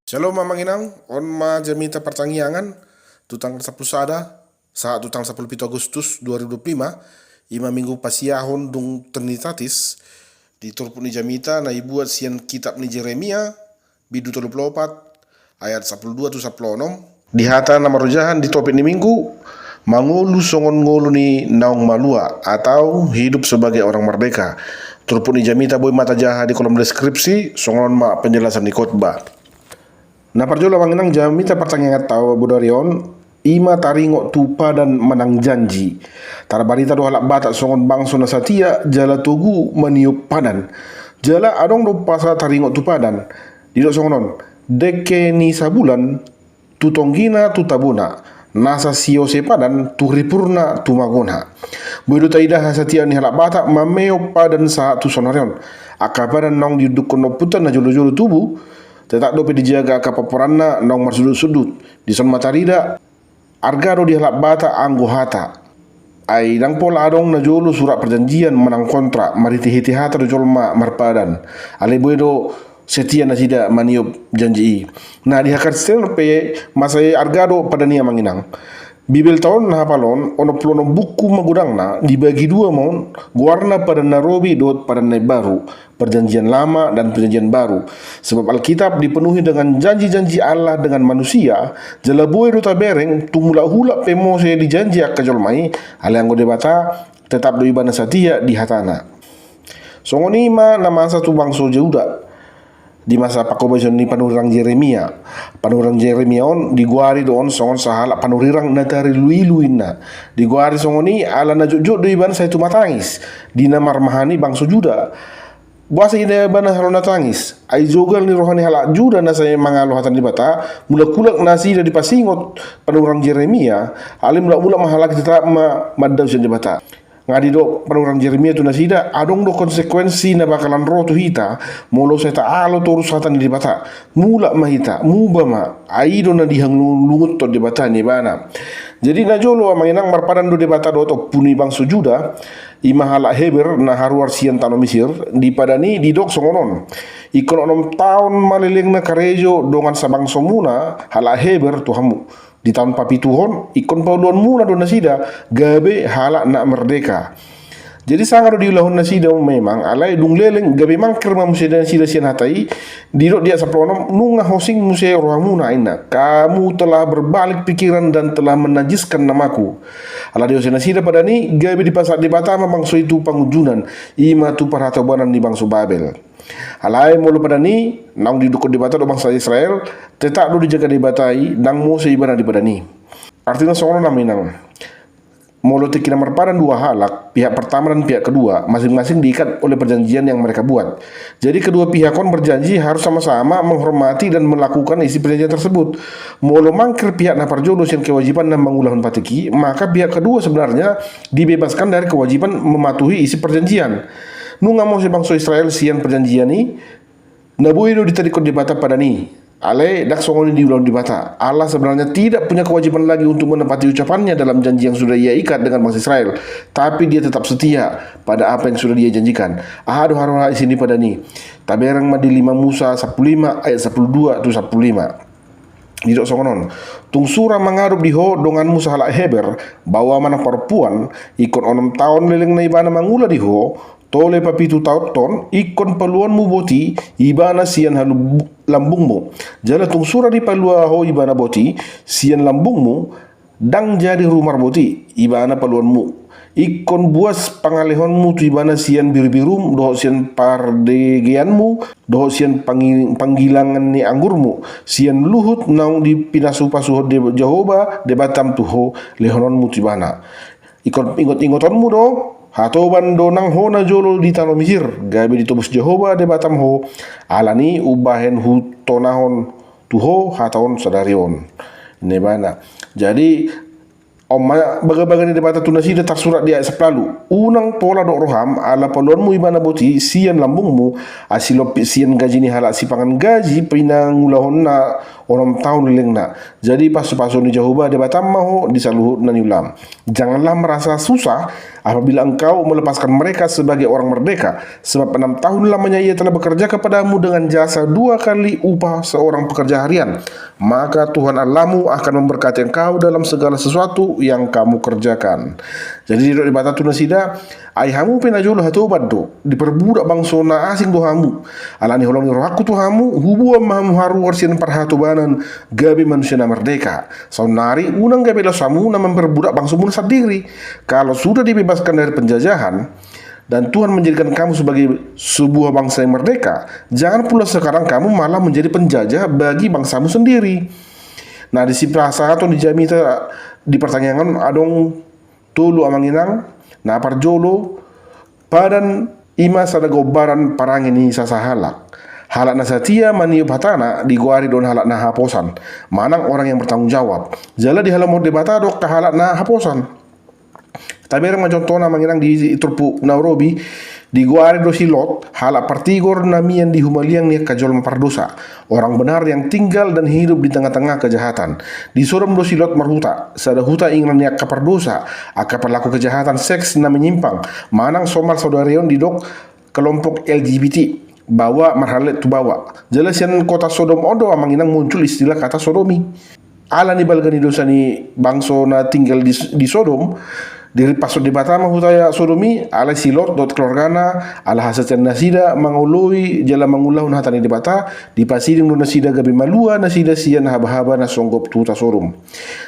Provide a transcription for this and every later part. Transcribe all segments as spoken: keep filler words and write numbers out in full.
Shalom amang inang, on ma jamita partangiangan tu tanggal sampulu sada sahat tu tanggal sampulu pitu Agustus dua ribu dua puluh lima, ima minggu pasiahon dung Trinitatis, di turpuk ni jamita na ibuat sian kitab ni Jeremia, bindu tolu pulu opat, ayat sampulu dua tu sampulu onom. Di hata na marojahan di topik ni minggu, mangolu songon ngolu ni naung malua atau hidup sebagai orang merdeka. Turpuk ni jamita boi ma tajaha di kolom deskripsi, songon on ma penjelasan ni khotbah. Na parjolo amang inang, jamita partangiangan ta bodari on, ima taringot tu padan manang janji. Tarbarita do halak Batak songon bangso na satia jala togu maniop padan. Jala adong do umpasa taringot tu padan. Didok songon on, dengke ni sabulan tu tonggina tu tabona, nasa siose padan tu ripurna tu magona. Boi do taida hasatiaan ni halak Batak mameop padan sahat tu saonari on. Angka padan naung diundukhon ompunta na jolo-jolo tubu, tetap dope dijaga angka pomparanna naung marsundut-sundut. Dison ma tarida arga do di halak Batak anggo hata. Ai ndang pola adong na jolo surat perjanjian manang kontrak marhite-hite hata do jolma marpadan. Alai boi do setia nasida maniop janji i. Nah, di hakristenon pe masa i arga do padan i amang inang. Bibelta on na hapal on, onom pulu onom buku ma godangna, dibagi dua ma on, goarna padan na robi dohot padan na imbaru, perjanjian lama dan perjanjian baru. Sebab Alkitab dipenuhi dengan janji-janji Allah dengan manusia, jala boi do tabereng, tung mulak-hulak pe muse dijanji angka jolma i, alai anggo Debata, tetap do ibana satia di hatana. Songon i ma na masa tu bangso Juda. Di masa pangkobasion ni panurirang Jeremia. Panurirang Jeremia on digoari do on songon sahalak panurirang na tarilu-ilu inna. Digoari songon i ala na jotjot do ibana sai tumatangis. Di na marmahani bangso Juda. Boasa ibana halo na tangis? Ai jogal ni roha ni halak Juda na sai mangalo hata ni Debata, mulak-hulak nasida dipasingot panurirang Jeremia, alai mulak-hulak ma halak i tetap ma mandao sian Debata. Nga didok panurirang Jeremia tu nasida, adong do konsekuensi na bakalan ro tu hita, molo sai taalo torus hata ni Debata. Mulak ma hita, muba ma, ai i do na dihangolungothon Debata ni ibana. Jadi na jolo amang inang, marpadan do Debata dohot ompu ni bangso Juda, ima halak Heber na haruar sian tano Misir. Di padan i didok songon on. Ingkon onom taon ma lelengna karejo dongan sabangsomuna halak Heber tu hamu. Di taon papituhon, ingkon pauluanmuna do nasida gabe halak na merdeka. Jadi sanga do diulahon nasida memang, alai dung leleng gabe mangkir ma muse nasida sian hata i. Didok di ayat sampulu onom, nunga hosing muse rohamuna, inna, kamu telah berbalik pikiran dan telah menajiskan namaku. Ala diose nasida padan i, gabe dipasahat Debata ma bangso i tu pangunjunan, ima tu parhatobanan ni bangso Babel. Alai molo padan i naung diundukhon Debata do bangso Israel, tetap do dijaga Debata i, ndang muse ibana di padan i. Artina songon on amang inang. Molo tingki na marpadan dua halak, pihak pertama dan pihak kedua, masing-masing diikat oleh perjanjian yang mereka buat. Jadi kedua pihak on berjanji harus sama-sama menghormati dan melakukan isi perjanjian tersebut. Molo mangkir pihak na parjolo sian kewajibanna mangulahon patik i, maka pihak kedua sebenarnya dibebaskan dari kewajiban mematuhi isi perjanjian. Nunga muse bangso Israel sian perjanjian i, na boi do ditadingkon Debata padan i. Alai ndang songon i diulahon Debata. Allah sebenarnya tidak punya kewajiban lagi untuk menepati ucapannya dalam janji yang sudah Ia ikat dengan bangsa Israel. Tapi Dia tetap setia pada apa yang sudah Dia janjikan. Aha do haroha isi ni padan i? Tabereng ma di lima Musa sampulu lima ayat sampulu dua tu sampulu lima. Didok songon on. Tung sura mangarup di ho donganmu sahalak Heber, baoa manang parompuan, ingkon onom taon lelengna ibana mangula di ho, tole papitu taonhon, ingkon paluanmu boti ibana sian halu lambungmu. Jala tung sura dipalua ho ibana boti sian lambungmu, ndang jadi rumar boti ibana paluanmu. Ingkon buas pangalehonmu tu ibana sian birubirum, dohot sian pardegeanmu, dohot sian panggi-, panggilangan ni anggurmu, sian luhut naung dipinasu-pasuhon De-, Jahowa Debatam tu ho, lehononmu tu ibana. Ingkon ingot-ingotonmu do, hatoban do nang ho na jolo di tano Misir, gabe ditobus Jahowa Debatam ho, alani umbahen hutonahon tu ho hata on sadari on. Ninna ibana. Jadi, On ma bagabaga ni Debata tu nasida tarsurat di ayat sampulu ualu: Unang pola dok roham, ala paluanmu ibana boti sian lambungmu, asi lompit sian gaji ni halak sipangan gaji pinangulahonna onom taon lelengna. Jadi pasupasu ni Jahowa Debatam ma ho di saluhut na niulam. Janganlah merasa susah apabila engkau melepaskan mereka sebagai orang merdeka, sebab enam tahun lamanya ia telah bekerja kepadamu dengan jasa dua kali upah seorang pekerja harian. Maka Tuhan Allahmu akan memberkati engkau dalam segala sesuatu yang kamu kerjakan. Jadi didok Debata tu nasida, ai hamu pe najolo hatoban do, diperbudak bangso na asing do hamu. Alani holong ni rohangku tu hamu, huboan ma hamu haruar sian parhatobanan gabe manusia na merdeka. Saonnari unang gabe laos hamu na memperbudak bangsomuna sandiri. Kalau sudah dibebaskan dari penjajahan, dan Tuhan menjadikan kamu sebagai sebuah bangsa yang merdeka, jangan pula sekarang kamu malah menjadi penjajah bagi bangsamu sendiri. Nah, di sipasahaton di jamita di partangiangan adong tolu, amang inang. Na parjolo, padan i ma sada gombaran parange ni sasahalak. Halak na satia maniop hatana digoari do halak na haposan, manang orang yang bertanggung jawab. Jala dihalamot Debata do halak na haposan. Tabereng ma contohna, amang inang, di turpuk na ro be, digoari do si Lot, halak partigor na mian di humaliang ni angka jolma pardosa, orang benar yang tinggal dan hidup di tengah-tengah kejahatan. Di Sodom do si Lot marhuta, sada huta inganan ni angka pardosa, angka pelaku kejahatan seks na menyimpang, manang somal saudari on didok kelompok L G B T, baoa marhallet tu baoa. Jala sian kota Sodom on do, amang inang, muncul istilah kata sodomi. Ala ni balga ni dosa ni bangso na tinggal di, di Sodom, dirimpashon Debata ma huta Sodom i. Alai si Lot dohot keluargana, ala hasatiaan nasida mangoloi jala mangulahon hata ni Debata, dipasiding do nasida gabe malua nasida sian habahaba na songgop tu huta Sodom.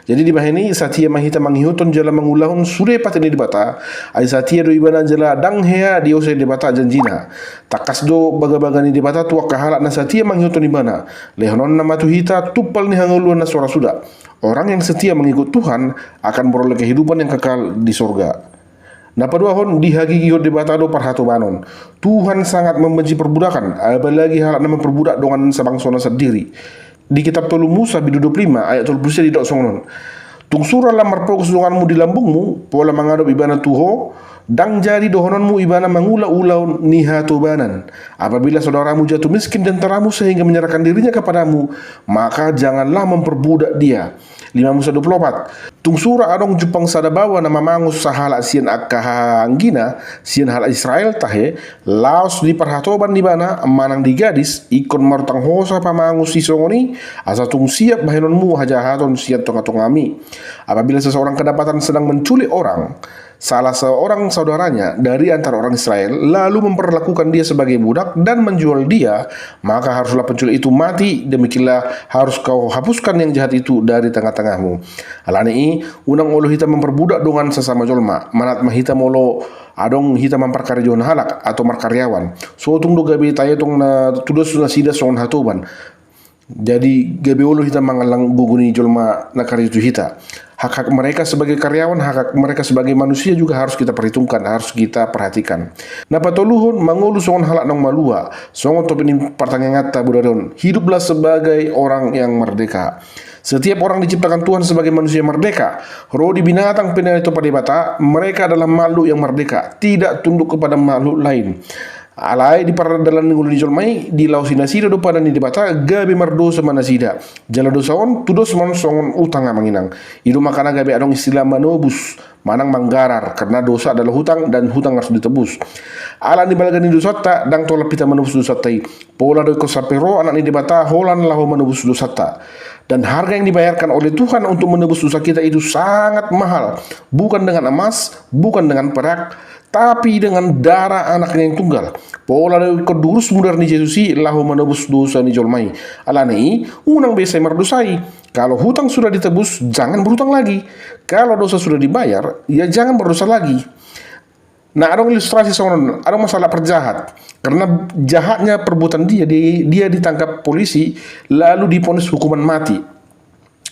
Jadi dibahen i, satia ma hita mangihuthon jala mangulahon sude patik ni Debata, ai satia do ibana jala ndang hea diosei Debata janjina. Tangkas do bagabaga ni Debata tu angka halak na satia mangihuthon ibana. Lehononna ma tu hita tumpal ni hangoluan na so ra suda. Orang yang setia mengikut Tuhan akan beroleh kehidupan yang kekal di sorga. Na paduahon, dihagigihon Debata do parhatobanon. Tuhan sangat membenci perbudakan, apalagi halak na memperbudak dongan sabangsona sandiri. Di kitab tolu Musa bindu dua pulu lima ayat tolu pulu sia didok songon on: Tung sura lam marpogos donganmu di lambungmu, pola mangadop ibana tu ho, ndang jadi dohononmu ibana mangula ulaon ni hatobanan. Apabila saudaramu jatuh miskin di antaramu sehingga menyerahkan dirinya kepadamu, maka janganlah memperbudak dia. Lima Musa dua pulu opat. Tung sura adong jumpang sada baoa na mamangus sahalak sian angka hahaanggina, sian halak Israel tahe, laos di parhatoban ni ibana manang di gadis, ingkon marutang hosa pamangus i songon i, asa tung siap bahenonmu hajahaton sian tongatongami. Apabila seseorang kedapatan sedang menculik orang, salah seorang saudaranya dari antara orang Israel, lalu memperlakukan dia sebagai budak dan menjual dia, maka haruslah penculik itu mati, demikianlah harus kau hapuskan yang jahat itu dari tengah-tengahmu. Alani i, unang olo hita memperbudak dongan sesama jolma, manat ma hita molo adong hita mamparkarejohon halak atau markaryawan. So tung do gabe taetong na tudos nasida songon hatoban. Jadi gabe olo hita mangallang gogo ni jolma na karejo tu hita. Hak-hak mereka sebagai karyawan, hak-hak mereka sebagai manusia juga harus kita perhitungkan, harus kita perhatikan. Na patoluhon, mangolu songon halak naung malua, songon topik ni partangianganta bodari on. Hiduplah sebagai orang yang merdeka. Setiap orang diciptakan Tuhan sebagai manusia yang merdeka. Ro di binatang pe na ditopa Debata, mereka adalah makhluk yang merdeka, tidak tunduk kepada makhluk lain. Alai di pardalan ni ngolu ni jolma i, dilaosi nasida do padan ni Debata, gabe mardosa ma nasida. Jala dosa on tudos ma on songon utang, amang inang. I do makana gabe adong istilah manobus, manang manggarar, karena dosa adalah hutang dan hutang harus ditebus. Ala ni balga ni dosanta, ndang tolap hita manobus dosanta i. Pola do ingkon sampe ro Anak ni Debata holan laho manobus dosanta. Dan harga yang dibayarkan oleh Tuhan untuk menebus dosa kita itu sangat mahal, bukan dengan emas, bukan dengan perak, tapi dengan darah Anaknya yang tunggal. Pola do ingkon durus mudar ni Jesus i laho manobus dosa ni jolma i. Alani i, unang be sai mardosai. Kalau hutang sudah ditebus, jangan berhutang lagi. Kalau dosa sudah dibayar, ya jangan berdosa lagi. Nah, adong ilustrasi songon on, adong masalah parjahat. Karena jahatnya perbuatan dia, dia, dia ditangkap polisi, lalu diponis hukuman mati.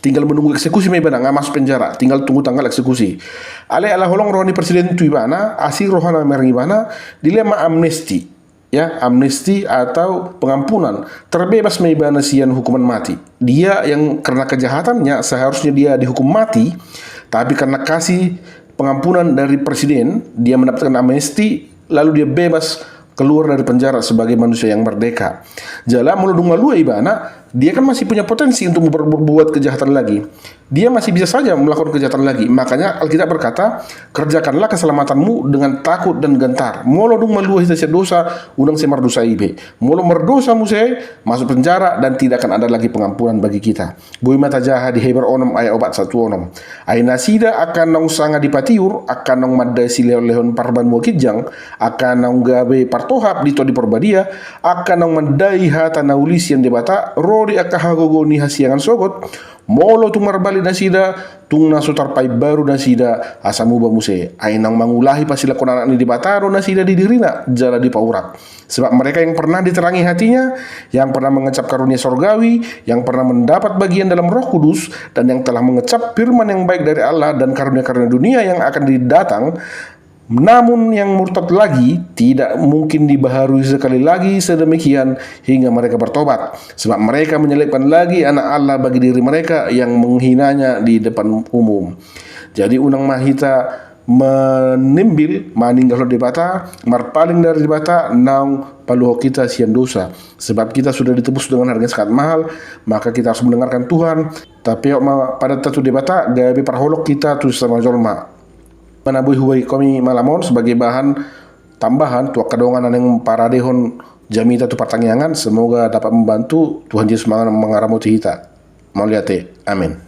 Tinggal menunggu eksekusi ma ibana, nga masuk penjara, tinggal tunggu tanggal eksekusi. Alai ala holong roha ni presiden tu ibana, asi rohana mareng ibana, dilehon ma amnesti. Ya, amnesti atau pengampunan. Terbebas ma ibana sian hukuman mati. Dia yang karena kejahatannya seharusnya dia dihukum mati, Tapi karena kasih pengampunan dari presiden, dia mendapatkan amnesti, lalu dia bebas keluar dari penjara sebagai manusia yang merdeka. Jala molo dung malua ibana, dia kan masih punya potensi untuk ber- berbuat kejahatan lagi. Dia masih bisa saja melakukan kejahatan lagi. Makanya Alkitab berkata, kerjakanlah keselamatanmu dengan takut dan gentar. Molo dung malua hita sian dosa, unang sai mardosa i be. Molo mardosa muse, masuk penjara dan tidak akan ada lagi pengampunan bagi kita. Boi ma tajaha di Heber onom ayat opat sahat tu onom. Ai nasida angka naung sanga dipatiur, angka naung mandai silehonlehon parbanua ginjang, angka naung gabe partohap di Tondi Parbadia, angka naung mandai hata na uli sian Debata, ro di angka hagogoon ni hasiangan sogot, molo tung marbalik nasida, tung na so tarpaimbaru nasida, asa muba muse. Ai naung mangulahi pasilangkon Anak ni Debata do nasida di dirina, jala dipaurak. Sebab mereka yang pernah diterangi hatinya, yang pernah mengecap karunia sorgawi, yang pernah mendapat bagian dalam Roh Kudus, dan yang telah mengecap firman yang baik dari Allah dan karunia-karunia dunia yang akan didatang, namun yang murtad lagi tidak mungkin dibaharui sekali lagi sedemikian hingga mereka bertobat, sebab mereka menyalibkan lagi Anak Allah bagi diri mereka yang menghinanya di depan umum. Jadi unang ma hita manimbil, maninggalhon Debata, marpaling dari Debata, naung paluahon hita sian dosa. Sebab kita sudah ditebus dengan harga yang sangat mahal, maka kita harus mendengarkan Tuhan. Tapeop ma padanta tu Debata, gabe parholong hita tu sesama jolma. Mana boi hubaen hami malam on sebagai bahan tambahan tu angka dongan na naeng paradehon jamita tu partangiangan, semoga dapat membantu. Tuhan Yesus mangaramoti hita. Mauliate. Amin.